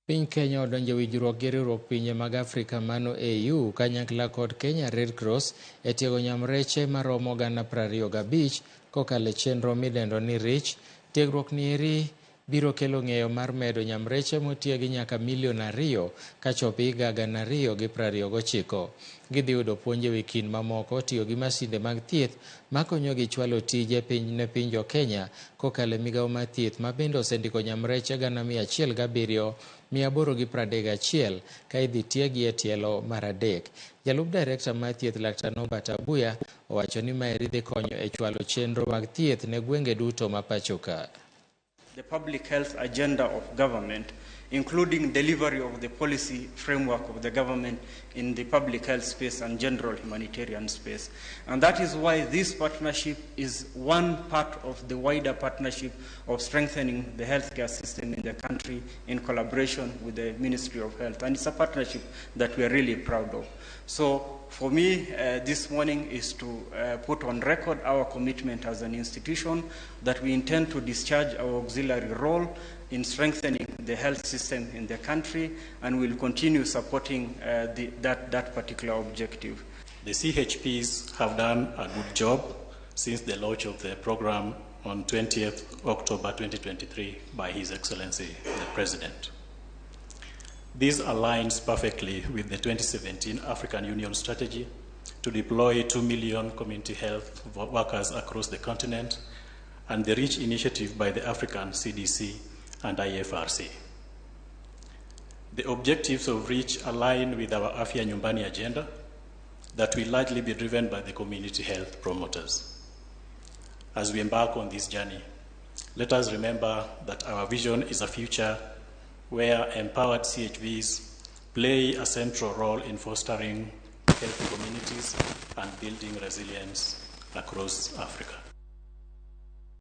Piny Kenya odonjo e winjruok gi riwruok pinje mag Afrika mano AU kanyakla kod Kenya Red Cross e tiego nyamreche maromo 25,000 kokalo e chenro midendo ni REACH. Tiegruok ni eri biro kelo ng'eyo mar medo nyamreche motiegi nyaka milion 2 kachop higa 2029. Gidhi yudo puonj e wi kind mamoko tiyo gi masinde mag thieth makonyogi chwalo tije piny ne piny jo Kenya kokalo e migawo mar thieth ma bende osendiko nyamreche 107,831 ka idhi tiegi e tielo mar adek. Jalup direkta mar thieth Laktar Norbert Abuya owacho ni maeri dhi konyo e chwalo chenro mag thieth ne gwenge duto ma pacho ka. The public health agenda of government, including delivery of the policy framework of the government in the public health space and general humanitarian space. And that is why this partnership is one part of the wider partnership of strengthening the healthcare system in the country in collaboration with the Ministry of Health. And it's a partnership that we are really proud of. So for me, this morning is to put on record our commitment as an institution that we intend to discharge our auxiliary role in strengthening the health system in the country, and will continue supporting that particular objective. The CHPs have done a good job since the launch of the program on 20th October 2023 by His Excellency the President. This aligns perfectly with the 2017 African Union strategy to deploy 2 million community health workers across the continent and the REACH initiative by the African CDC and IFRC. The objectives of REACH align with our Afya Nyumbani agenda that will largely be driven by the community health promoters. As we embark on this journey, let us remember that our vision is a future where empowered CHVs play a central role in fostering healthy communities and building resilience across Africa.